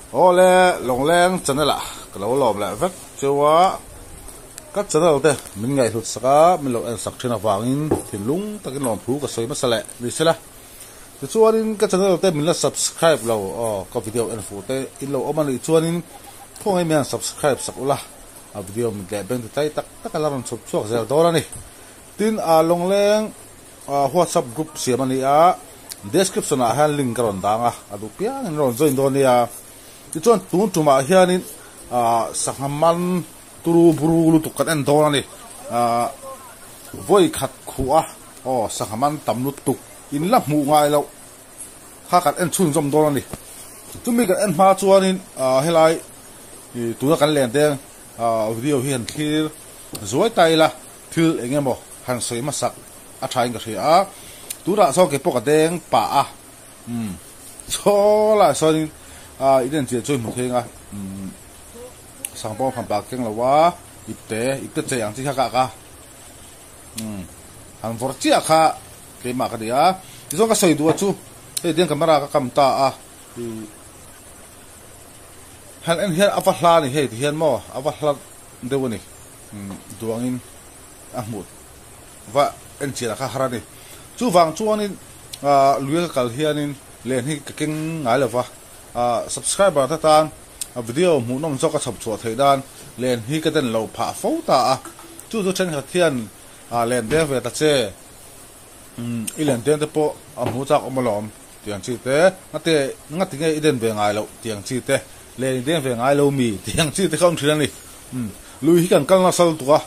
Awle Lawngleng channel ah ka lo lawm leh vek cheu a, ka channel te min ngaihhlut sak a, min lo en sak thin avangin thinlung takin lawmthu ka sawi hmasa leh ni sela. Tichuanin ka channel te min la subscribe lo aw ka video en fuh te in lo awm a nih chuanin khawngaih mian subscribe sak ula a video mit leh beng ti tlai tak tak a la rawn chhup chhuak zel dawn a ni. Tin a Lawngleng WhatsApp group siam a ni a, description ah hian link ka rawn dang a, a duh piang in rawn join dawn nia. Tichuan tun tumah hianin sangha man turu buru lutuk kan en dawn a ni. Vawi khat khuh a, aw sangha man tam lutuk in la hmuh ngai loh kha kan en chhunzawm dawn a ni. Chumi kan en hma chuanin helai tuna kan len deng video hi han thlir zuai ta ila. Thil eng emaw han sawi hmasak a thain ka hria a, tunah sawn kei pawh ka deng pah a, umm chaw lah sawnin ah in enchian chu i hmu theng a, umm sangpawng hran pah keng lo a, ipte ipte chei ang chi kha ka ak a, umm han vawrh chiah kha keimah ka ni a, tichuan ka sawi duh a chu hei tiang camera ka kam ta a, ih han en hian a va hla a ni hei ti hian maw a va hla deuh a ni. Duangin a hmuh va en chian a kha har a ni. Chuvang chuanin lui ka kal hianin len hi ka keng ngai lo va, subscriber te tan video hmuhnawm zawk a chhawp chhuah theih nan len hi ka den lo phah fo ta a. Chu chu thenkhat hian len deng ve ta che, i len deng te pawh a hmu chak awm alawm tiang chi te, ngate ngati nge i den ve ngai loh tiang chi te, len i deng ve ngai lo mi tiang chi te kha awm thin a ni. Umm lui hi kan kal nasa lutuk a,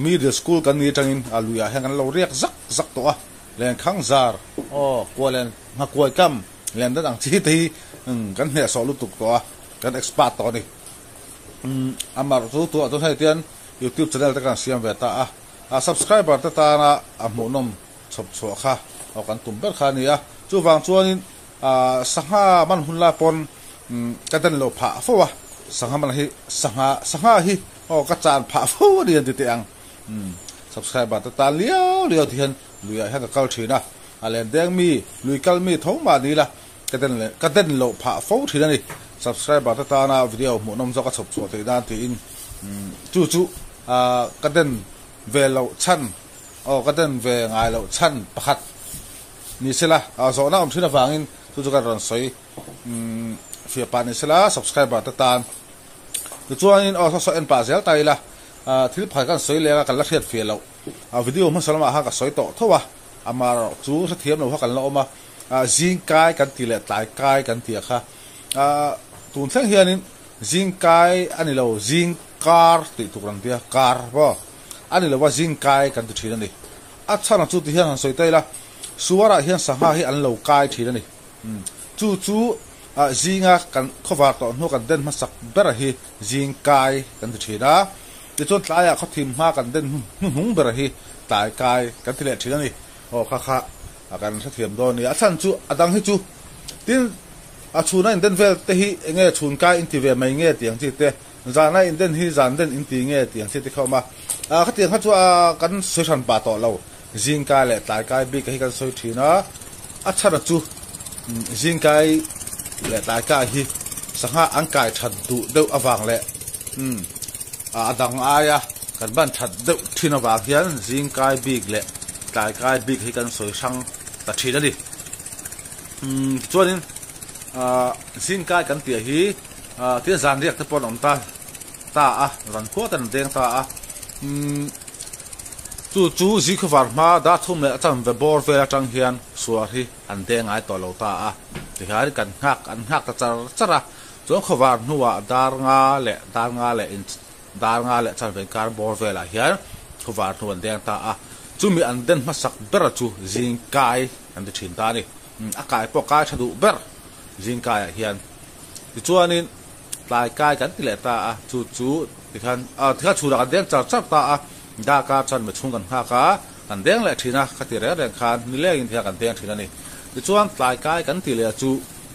middle school kan ni atangin a luiah hian kan lo riak zak zak tawh a, lenkhang zar aw kuai len nghakuai kam len dan ang chi te hi kan hnehsawh lutuk tawh a, kan expert tawh a ni. Umm amah chu tunah chuan hei tian youtube channel te kan siam ve ta a, a subscriber te tana a hmuhnawm chhawp chhuah kha aw kan tum ber kha a ni a, chuvang chuanin sangha man hun lai pawn Ka den lo phah fo a, sangha man hi sangha sangha hi aw ka chan phah fo a ni an ti teh ang. Umm subscriber te tan liau liau ti hian luiah hian ka kal thin a, a len deng mi lui kal mi tho mah ni la ka den leh ka den loh phah fo thin a ni. Subscriber te tana video hmuhnawm zawk a chhawp chhuah theih nan tiin chu chu ka den ve loh chhan aw ka den ve ngai loh chhan pakhat ni sela zawhna awm thin avangin chu chu ka rawn sawi. Umm fiah pah ni sela subscriber te tan tichuanin aw saw saw en pah zel ta ila thil phai kan sawi leng a kan la hriat fiah loh a video hmasa lamah khan ka sawi tawh tho a amaherawh chu hrethiam lo kha kan la awm a zing kai kan tih leh tlai kai kan tih a kha tun thleng hianin zing kai a ni lo zing kar tih tur an tia kar maw a ni lo a zing kai kan ti thin a ni a chhan chu ti hian han sawi ta ila suarah hian sangha hi an lo kai thin a ni. Chu chu zinga kan khawvar tawh hnu kan den hmasak ber hi zing kai kan ti thin a, tichuan tlaiah khawthim hma kan den hnuhnung ber hi tlai kai kan ti leh thin a ni. Aw kha kha kan hrethiam dawn a ni. A chhan chu a dang hi chu tin a chhuna inden vel te hi eng nge chhun kai inti ve mai nge tih ang chi te, zana inden hi zan den inti nge tih ang chi te kha a awm a. Khatiang kha chu kan sawi hran pah tawh lo. Zingkai leh tlaikai bik hi kan sawi thin a, a chhan chu zingkai leh tlaikai hi sangha an kai that duh deuh avang leh a dang aia kan ban that deuh thin avang hian zingkai bik leh tlaikai bik hi kan sawi hrang ta thin a ni. Chuanin zingkai kan tih hi tin zan riak te pawh an awm ta ta a, zan khua ten an deng ta a. Chu chu Zikhuvar hma Dathum leh a chanve bawr vel atang hian suar hi an deng ngai tawh lo ta a, tihian kan nghak an nghak ta char char a, chuan khawvar hnuah dar nga leh dar nga leh in dar nga leh chanve inkar bawr velah hian khawvar hnu an deng ta a, chumi an den hmasak ber chu Zingkai an ti thin ta a ni. A kai pawh kai tha duh ber Zingkaiah hian. Tichuanin tlai kai kan ti leh ta a, chu chu tikhan tikhan chhunah kan deng char char ta a, Darkar chuan mi chhung kan nghak a, kan deng leh thin a, khati reng reng khan nilengin hian kan deng thin a ni. Tichuan tlai kai kan tih leh chu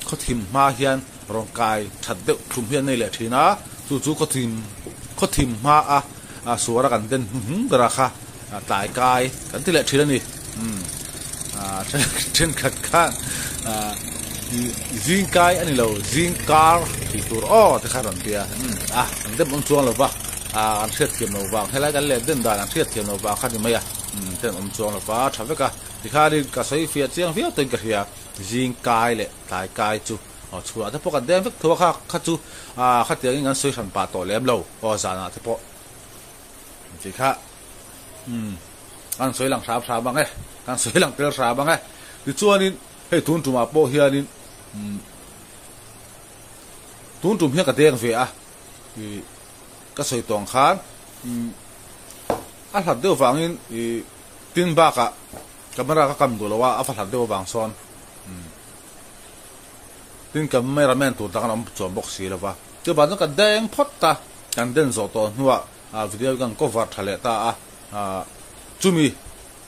khawthim hma hian rawn kai that deuh thum hi an nei leh thin a, chu chu khawthim khawthim hma a suara kan den hnuhnung bera kha tlai kai kan ti leh thin a ni. Umm thenkhat khan. Zing kai a ni lo, zing kar tih tur aw te kha rawn ti a, a an dem awm chuang lo va, an hriatthiam lo vang, helai kan let den dan an hriatthiam lo vang kha ni mai a, ten awm chuang lo va, tha vek a, tikhanin ka sawi fiah chiang viau tawhin ka hria, zing kai leh tlai kai chu aw chhuah te pawh kan deng vek tho a, kha kha chu khatiangin kan sawi hran pah tawh lem lo aw zanah te pawh tih kha kan sawi lang hram hram ang e, kan sawi lang tel hram ang e, tichuanin. Hei tun tumah pawh hianin tun tum hian ka deng ve a, ih ka sawi tawng khan a hlat deuh vangin ih tin bakah camera ka kam duh lo a, a va hlat deuh avang sawn tin camera man tur dang an awm chuan bawk si lo va, chuvang chuan ka deng phawt a, kan den zawh tawh hnuah video hi kan cover tha leh ta a, chumi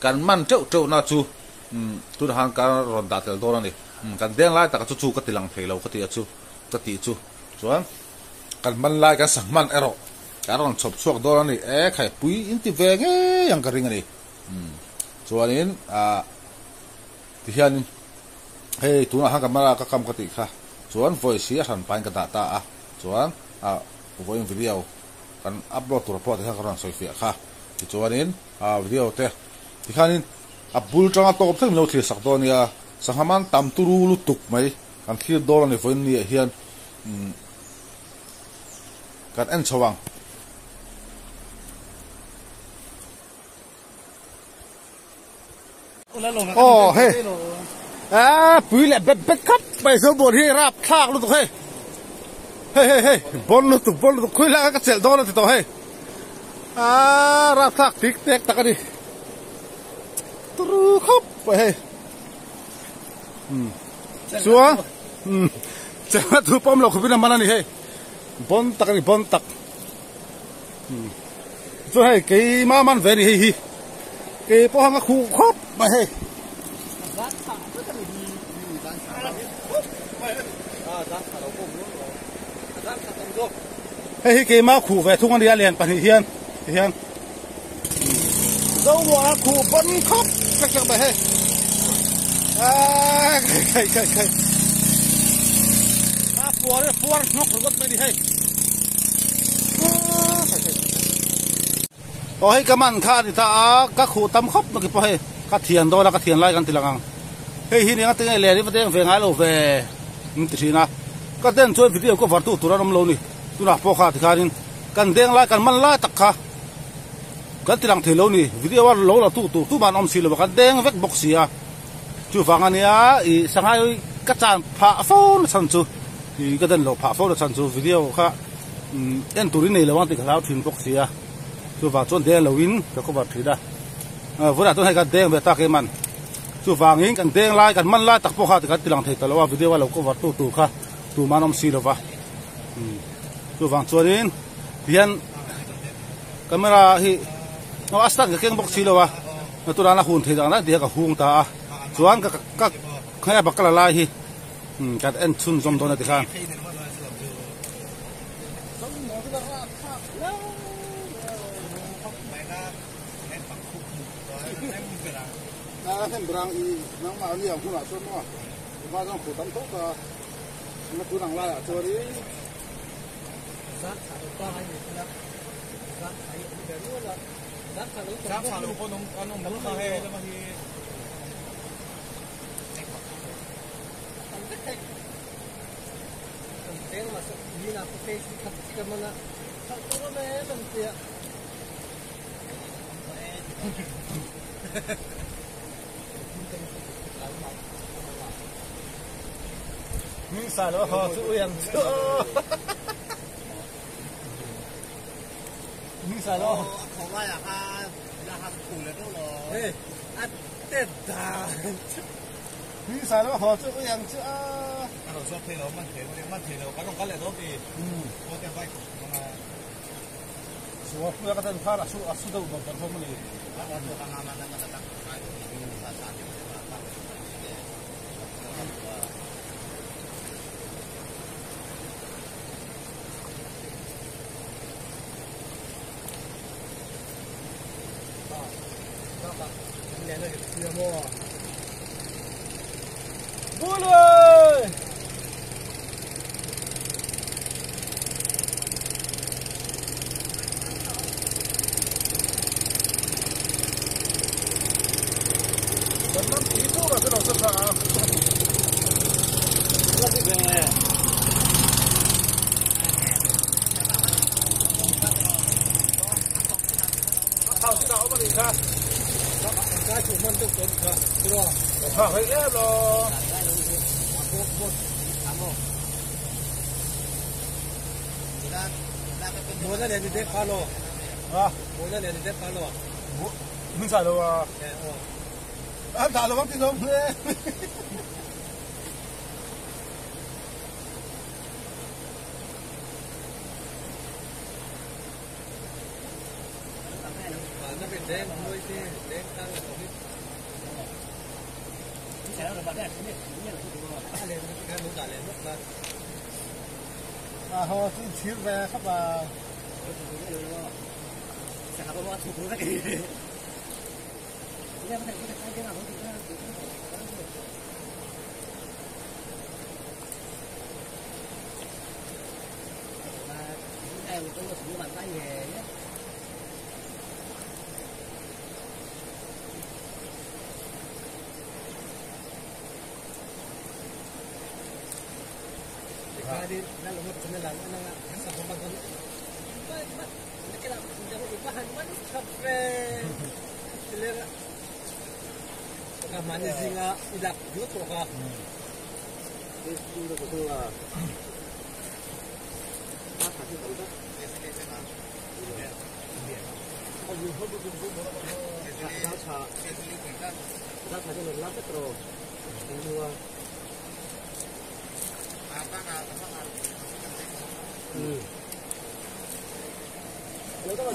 kan man teuh teuh na chu. Umm, tunah khan ka rawn dah tel dawn a ni. Umm, kan deng lai taka chu chu ka ti lang thei lo ka ti a chu, ka tih chu. Chuan, kan hman lai kan sa hman erawh kan rawn chhawp chhuak dawn a ni. E khai, pui in ti ve ngei ang ka ring a ni. Umm, chuanin, ah, tihianin hei tunah khan camera ka kam ka tih kha chuan voice hi a hran pahin ka dah ta a, chuan, ah, vawiin video kan upload tur pawh tikhan ka rawn sawi fiah kha. Tichuanin, ah, video te tikhanin. A bul tanga tawp thleng min lo thlir sak dawn nia, sangha man tam turu lutuk mai kan thlir dawn a ni vawiin ni ah hian kan en chho ang. Aw hei aaa pui leh bet bet khap mai zo bawn hi rap thlak lutuk hei hei hei hei bawn lutuk bawn lutuk khawi lak a ka chelh dawn a ti tawh hei aaa rap thlak tik tek tak a ni. Turu khawp mai hei chuan chema thu pawm lo khawpin a man a ni hei bawn tak a ni bawn tak chuan hei keima man ve a ni hei hi kei pawh hang a khuh khawp mai hei. Hei hi keima khuh ve thung a ni a lian pahnih hian tihian. Zomuah khuh pawn khawp tlek tlek mai hei aaa khai khai khai a fuar a fuar hnawk ringawt mai ni hei aw hei ka man kha a ni ta a ka khuh tam khawp mai pawh hei ka thian dawn a ka thian lai kan ti lang ang hei hi nia tinge len hi va deng ve ngai lo ve an ti thin a ka den chuan video ka var tu tur an awm lo ni tunah pawh kha tikhanin kan deng lai kan man lai tak kha. Kan ti lang thei lo ni, video a lo la tu tur tumah an awm si lo a, kan deng vek bawk si a, chuvang ania ih Shanghai ka chan phah fo na chhan chu ih ka den loh phah fo na chhan chu video kha en turin nei lo ang tih ka hlau thin bawk si a, chuvang chuan deng lo in ka cover thin a, vawiinah chuan hei kan deng ve tak em an, chuvangin kan deng lai kan man lai tak pawh kha kan ti lang thei ta lo a, video a lo cover tu tur kha tumah an awm si lo va, chuvang chuanin tihian. Camera hi aw a stand ka keng bawk si lo a tunah a hun theih dan dan tih hi ka hung ta a chuan ka ka khaia bakala lai hi kan en chhun zawm dawn a ti khan.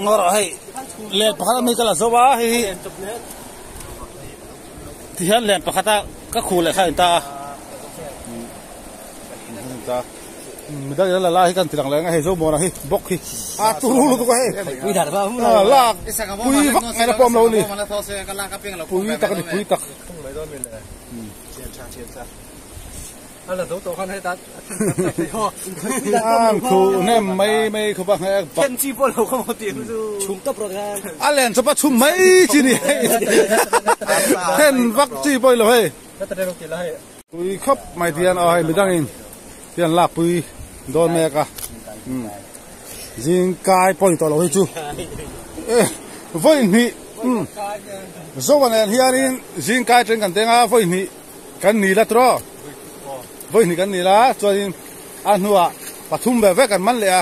Ngor hei len pakhat ami ka la zo a hei hi tihian len pakhat a ka khu leh kha a inta a ta midang in a la lai hi kan ti lang leh ang a hei Zomuana hi bawk hi a turu lutuk a hei lak pui vak ngaihna pawh a awm lo a ni pui tak a ni pui tak. An khu hnem mai mai khawp a nghek bak a len chawp a chhum mai chi ni hei then vak chi pawh ni lo hei pui khawp mai ti hian aw hei midangin hian lak pui dawn mek a zing kai pawh ni tawh lo hei chu vawi hnih Zoa nen hianin zing kai atangin kan teng a vawi hnih. Kan ni la tawh, vawi hnih kan ni la chuanin a hnuah pathum ve vek kan man leh a,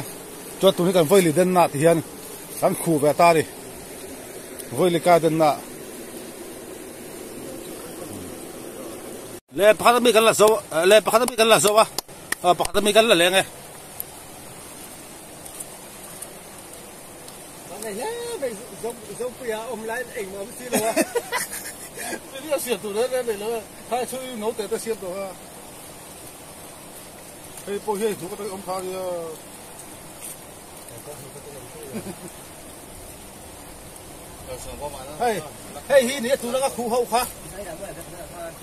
chuan tun hi kan vawi li denna ti hian kan khuh ve ta a ni, vawi li kai denna. Leh pakhat ami kan la zo leh pakhat ami kan la zo a, pakhat ami kan la leng e. Hei hi ni a tuna ka khuh ho kha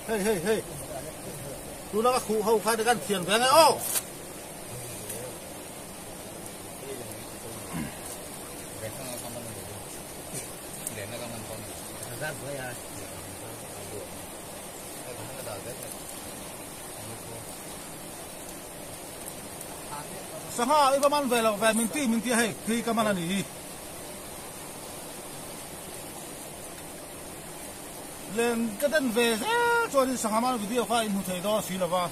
hei hei hei tuna ka khuh ho kha kan thian ve nge aw. Sangha i va man ve loh ve min ti min ti a hei khi ka man a ni hi. Len ka den ve zel chuanin sangha man video kha in hmu thei dawn si lova.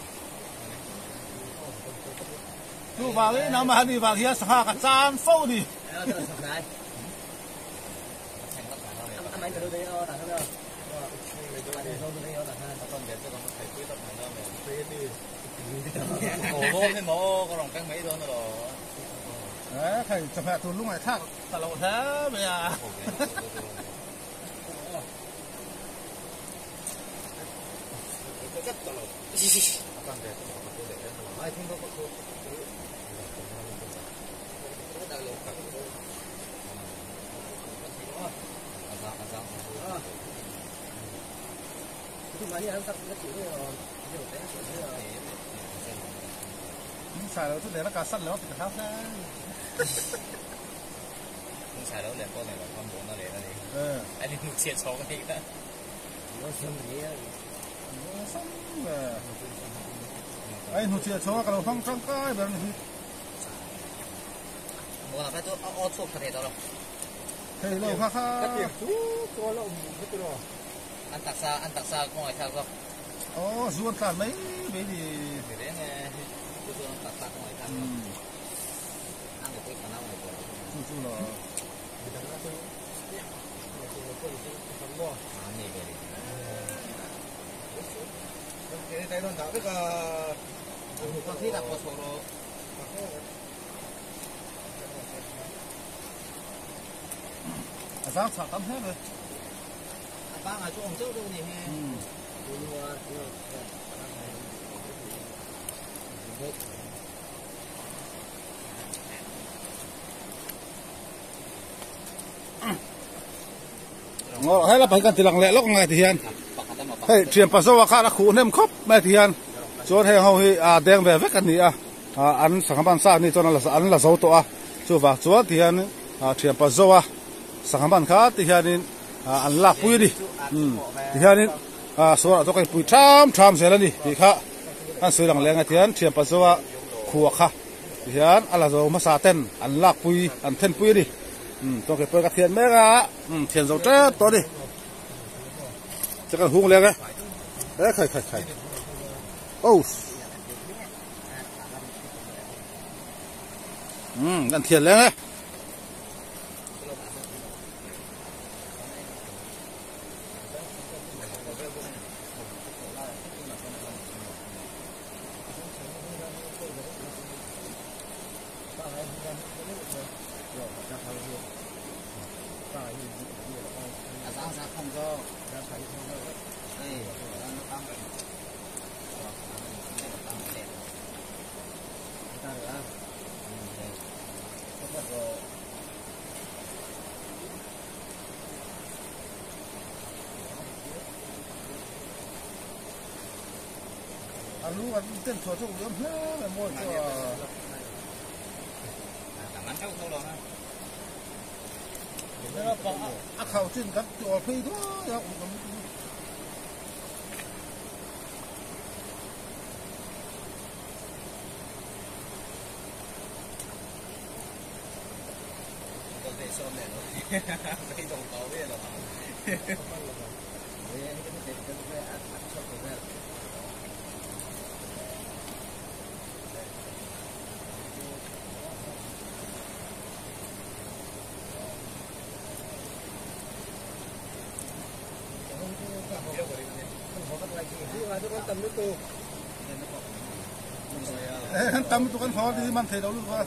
Chuvangin amahni vang hian sangha ka chan fo a ni. Hei chawhmeh tur lungaih thlak ta lo hle mai a. Ai hnu chiah chhawng a ka lo hmang tangkai ber a ni hi. Thei lo kha kha. Aw zu an tlan mai mai ni. Chu chu lo. A zang chhah tam hle mai. Aw helai pahnih kan ti lang leh lawk ang e ti hian hei thian pa zoa khan a khuh hnem khawp mai a ti hian chuan heng ho hi a deng ve vek a ni a ah an sangha man sa ni chuan an la zo tawh a chuvang chuan ti hian ah thian pa zoa sangha man kha ti hianin ah an lak pui a ni umm ti hianin ah suarah chuan ka inpui tham tham zel a ni tih kha an sawi lang leh ang e ti hian thian pa zoa khuh kha. Tihian a la zo hmasa ten an lakpui an thenpui a ni. Umm chuan kei pawhin ka thian mek a, umm thian zo tep tawh a ni. Che kan hung leng e, e khai khai khai oh umm kan thian leng e. A lu an ten chhuah chu ui awm hle mai mawi chu a. A khau chin kan tuar phei duai a ui awm lutuk. Tam lutuk an haw a man thei lo lutuk a.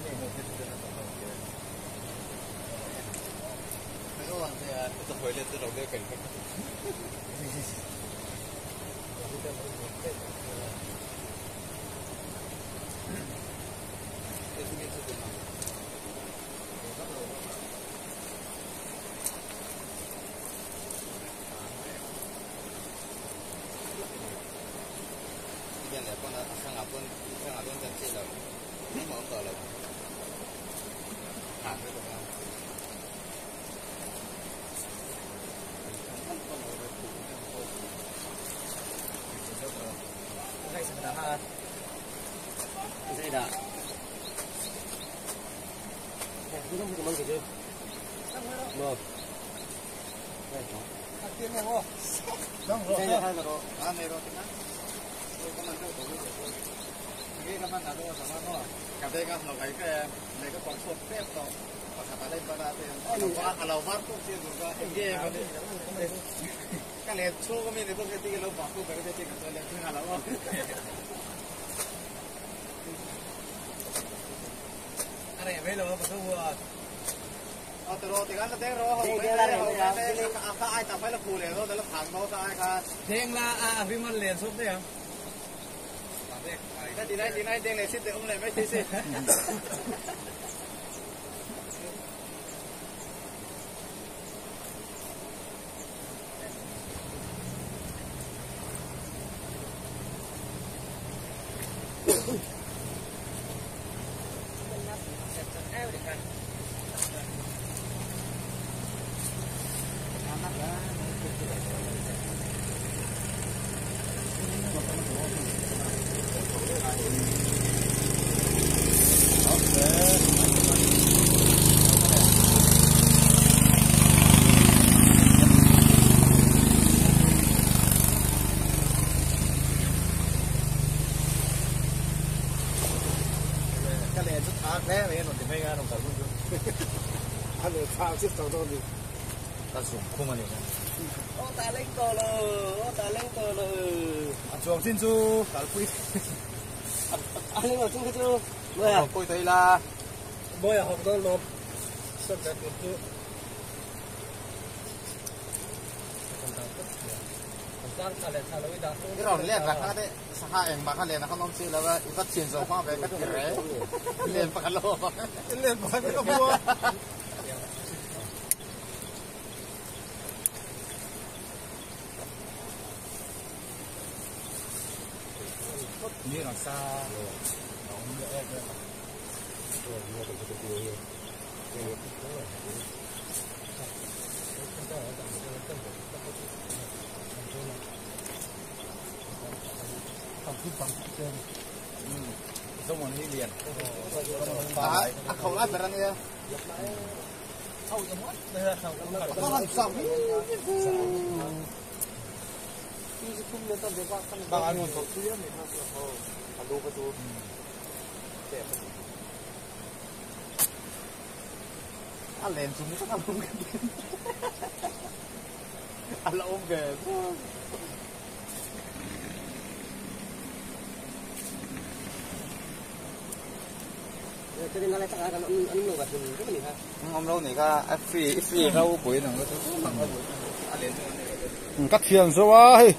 Ka thian zo a hei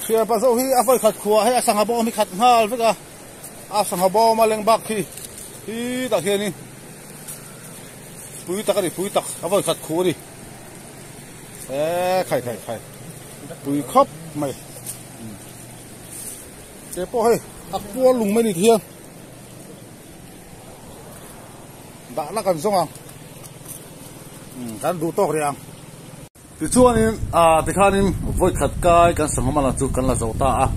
thian pa zo hi a vawi khat khuah hei a sangha bawm hi khat nghal vek a a sangha bawm a leng bak khi hi tah khianin pui tak a ni pui tak a vawi khat khuh a ni eee khai khai khai pui khawp mai te pawh hei a kual lung mai ni thian dah la kan zawng ang kan duh tawk rih ang tichuanin ah tikhanin vawi khat kai kan sangha man chu kan la zo ta a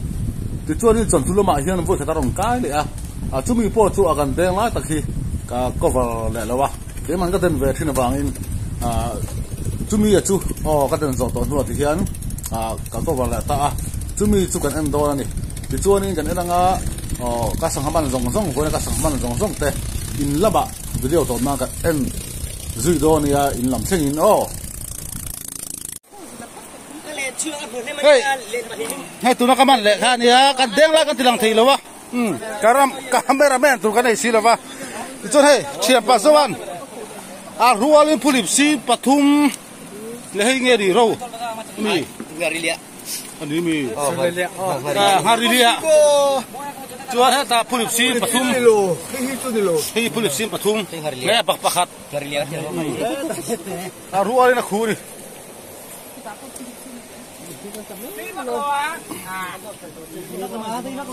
tichuanin chawhnu lamah hian vawi khat a rawn kai leh a ah chumi pawh chu a kan deng lai tak hi ka cover leh lo a keimah ka den ve thin avangin ah chumi a chu aw ka den zawh tawh hnuah ti hian ah ka cover leh ta a chumi chu kan en dawn a ni tichuanin kan en anga aw ka sangha man zawng zawng vawiin ka sangha man zawng zawng te in lamah video tawp nan kan en zui dawn nia in lam thlengin aw. Hei hei tuna ka man leh kha ania kan deng lai kan ti lang thei lo a um karam cameraman tur kan nei si lo va tichuan hei thian pa chuan a rualin phulip si pathum leh hei nge ni ro mi ani mi ngharilia chuan heta phulip si pathum hei phulip si pathum leh bak pakhat a rualin a khu ni.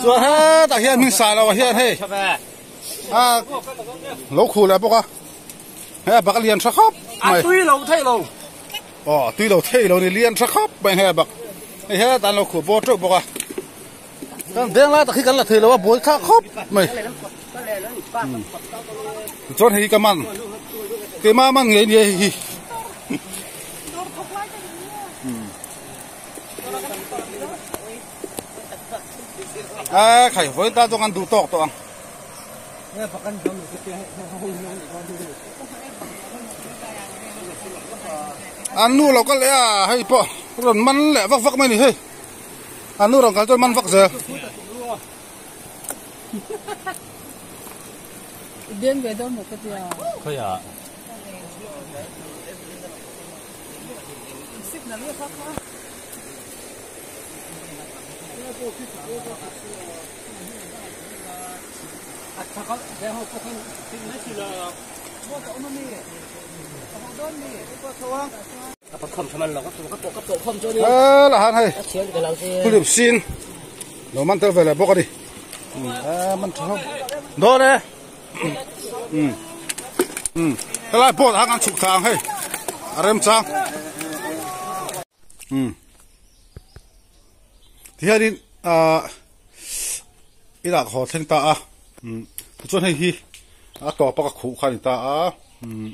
Chuan hetah hian hming sa lo ah hian hei a lo khu leh bawk a he bak a lian tha khawp mai a tui lo thei lo aw a tui lo thei lo ni lian tha khawp mai he bak hei hetah an lo khu bawr teuh bawk a kan veng lai tak hi kan la thei lo a buai thlak khawp mai chuan hei hi ka man keimah man ngei nia hei hi. A khai vawi ta chuan kan duh tawk tawh ang. An nu lo kal leh a hei pawh rawn man leh vak vak mai a ni hei an nu rawn kal chuan man vak zel. He lah han hei Philip sin lo man tel ve leh bawk a ni man tha hlawm dawn e. Um um helai boat ah kan chhuk thla ang hei a rem chang um tihianin ah i lah haw thleng ta a um tichuan hei hi a tawp a ka khuh kha a ni ta a um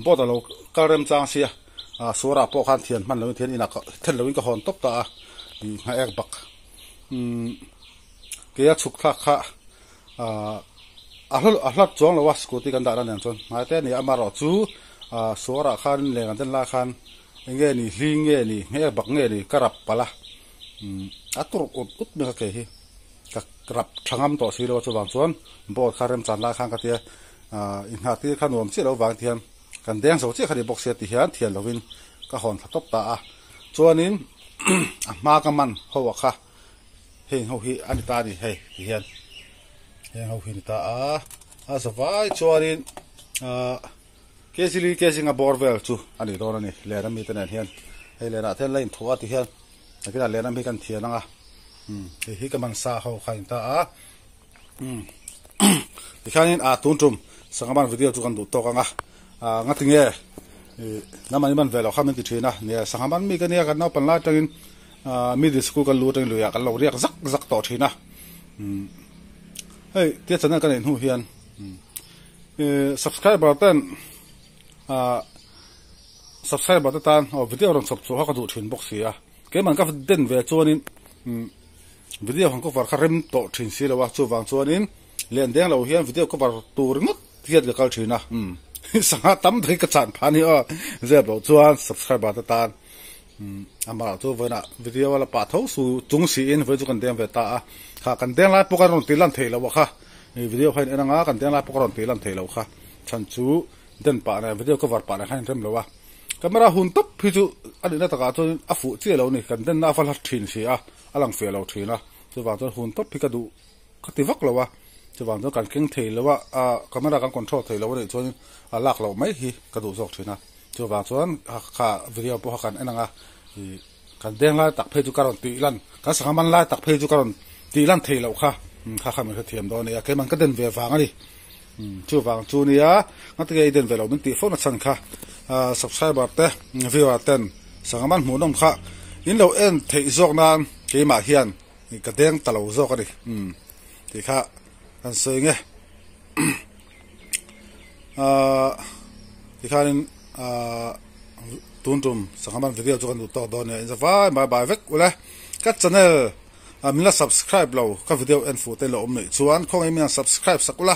boat a lo kal rem chang sia ah suarah pawh khan thian hman loin thian inah then loin ka hawn tawp ta a ih nghaek bak um. Keia chhuk thlak kha ahh A hla a hlat chuang lo a scooty kan dahna nen chuan hnai te a ni a amaherawhchu ah suarah khan leng an den lai khan eng nge ni hling nge ni hmel bak nge ni ka rap palh a umm a tur ut ut mai kha kei hi ka rap tha ngam tawh si lo a chuvang chuan board kha remchan lai khan ka tia ah inghah tir kha nuam chiah lo vang ti hian kan deng zo chiah kha ni bawk sia ti hian thian lovin ka hawn thla tawp ta a chuanin a hma ka man ho ah kha. Heng ho hi a ni ta a ni hei ti hian heng ho hi a ni ta a a zavai chuanin ahh kg li kg nga bawr vel chu a ni dawn a ni len ami te nen hian hei lenah te hian la inthuah a ti hian nakinah len ami kan thian ang a umm hei hi ka man sa ho kha a ni ta a umm tikhianin ah tun tum sangha man video chu kan duh tawk ang a ah ngatinge ih hnam an inman ve loh kha min ti thin a nia sangha man mi ka nia kan naupang lai atangin. Ahh middle school kan lu atangin luiah kan lo riak zak zak tawh thin a umm hei tia channel ka neih hnu hian umm ih subscriber ten ahh subscriber te tan aw video rawn chhawp chhuah kha ka duh thin bawk si a keimah ka den ve chuanin umm video han cover kha rem tawh thin si lo a chuvang chuanin len deng lo hian video cover tur ringawt hian ka kal thin a umm sangha tam takin ka chan phah a ni aw zep loh chuan subscriber te tan. Amah chu vawiinah video a la pah tho su chung siin vawiin chu kan deng ve ta a, kha kan deng lai pawh kan rawn tih lan theih loh a kha, ih video kha in en anga kan deng lai pawh ka rawn tih lan theih loh kha, chhan chu den pah nen video cover pah nen khan in rem lo a, camera hun tawp hi chu a nihna takah chuan a fuh chiah lo a ni, kan denna a va hla thin si a, a lang fiah lo thin a, chuvang chuan hun tawp hi ka duh ka ti vak lo a, chuvang chuan kan keng thei lo a, ah camera kan control thei lo a nih chuan a lak loh mai hi ka duh zawk thin a. Chuvang chuan kha video pawh kha kan en ang a, ih kan deng lai tak phei chu ka rawn tih lan, kan sangha man lai tak phei chu ka rawn tih lan theih loh kha, kha kha min hrethiam dawn a nia, keimah ka den ve vang a ni. Chuvang chu nia, ngatinge i den ve loh min tih fo na chhan kha, subscriber te, viewer ten sangha man hmuhnawm kha in lo en theih zawk nan keimah hian ka deng ta lo zawk a ni, tih kha kan sawi nge. Ahh tikhanin ahh tun tum sangha man video chu kan duh tawk dawn nia in zavai mai bai vek ule ka channel ah min la subscribe lo ka video en fuh te la awm neih chuan khawngaih min han subscribe sak ula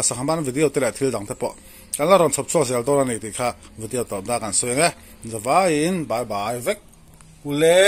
sangha man video te leh thil dang te pawh kan la rawn chhawp chhuak zel dawn a ni tih kha video tawp na kan sawi ang e in zavaiin bye bye vek ule.